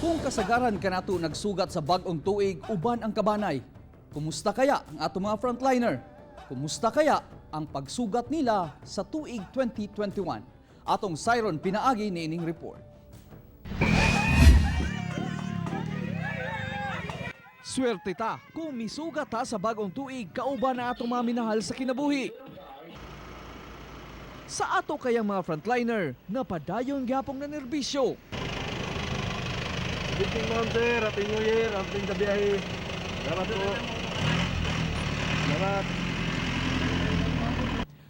Kung kasagaran kanato nagsugat sa bag-ong tuig uban ang kabanay, kumusta kaya ang ato mga frontliner? Kumusta kaya ang pagsugat nila sa tuig 2021? Atong siron pinaagi niining report. Swerte ta kung misugat ta sa bagong tuig kauban na atong mga minahal sa kinabuhi. Sa ato kayang mga frontliner, napadayon gyapong na nerbisyo. Good evening, ma'am, sir. Happy New Year. Happy sa biyahe. Salamat po. Salamat.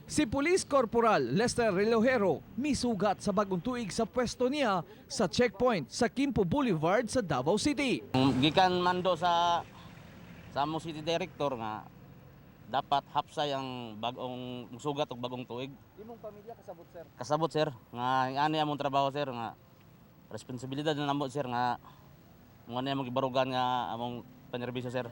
Si Police Corporal Lester Relojero misugat sa bagong tuig sa pwesto niya sa checkpoint sa Kimpo Boulevard sa Davao City. Gikan mando sa among city director nga dapat hapsay ang bagong sugat og bagong tuig. Imong pamilya kasabot, sir. Kasabot, sir, nga ani among trabaho, sir, nga responsibilidad na namo, sir, nga mo ani among gibarugan nga among panerbisyo, sir.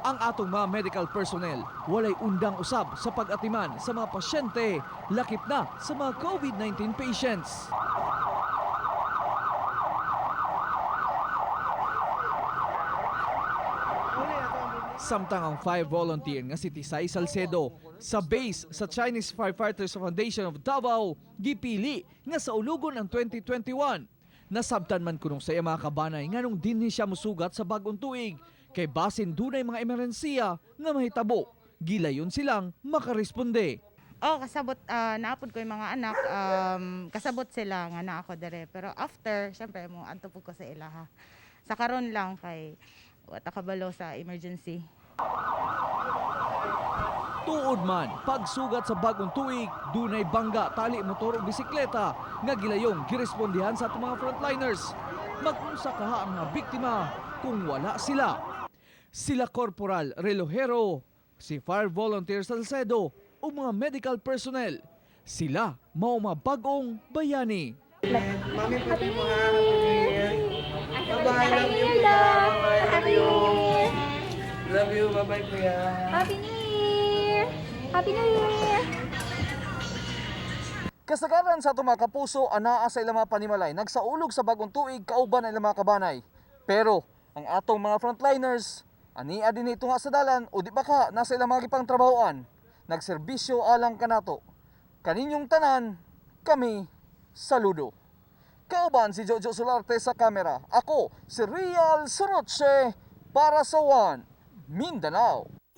Ang atong mga medical personnel walay undang usab sa pag-atiman sa mga pasyente lakip na sa mga COVID-19 patients. Samtang ang fire volunteer nga si Tisay Salcedo sa base sa Chinese Firefighters Foundation of Davao gipili nga sa ulugon ang 2021. Nasabtan man kunong sa iya mga kabanay nganong dinhi siya musugat sa bagong tuig kay basin dunay mga emerhensiya nga mahitabo. Gilayon silang makaresponde. Oh, kasabot, naapod ko yung mga anak, kasabot sila nga naa ako dere. Pero after, syempre mo anto pud ko sa ila ha. Sa karon lang kay wa ta kabalo sa emergency. Tuod man, pagsugat sa bagong tuig, dunay bangga, tali, motor o bisikleta nga gilayong girespondihan sa atong mga frontliners. Magunsa kaha ang mga biktima kung wala sila. Sila Corporal Relojero, si Fire Volunteer Salcedo o mga medical personnel. Sila mao mga bagong bayani. Mami, pwede mo ha. Happy New Year. Bye-bye. Love you, kuya. Bye-bye. Love Happy you. New Year! Love you. Bye-bye, kuya. Happy New Year! Happy New Year! Kasagaran sa atong mga kapuso, anaa sa ilang mga panimalay, nagsaulog sa bagong tuig kauban ang ilang mga kabanay. Pero ang atong mga frontliners, ania din ito nga sa dalan o di ba ka nasa ilang mga gipang trabahoan, nagserbisyo alang kanato. Kaninyong tanan, kami saludo. Kauban si Jojo Solarte sa kamera. Ako si Real Soroche para sa One Mindanao.